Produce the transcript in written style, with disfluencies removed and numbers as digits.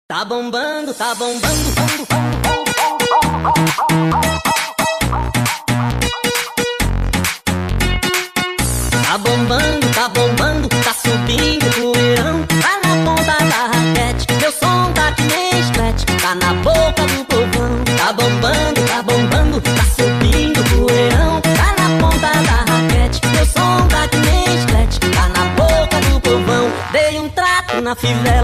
Tá bombando, tá bombando, bombando. Tá bombando, tá subindo poeirão. Tá na ponta da raquete, meu som tá que nem chiclete. Tá na boca do povão. Tá bombando, tá subindo poeirão. Tá na ponta da raquete, meu som tá que nem chiclete. Tá na boca do povão. Dei um trato na fivela.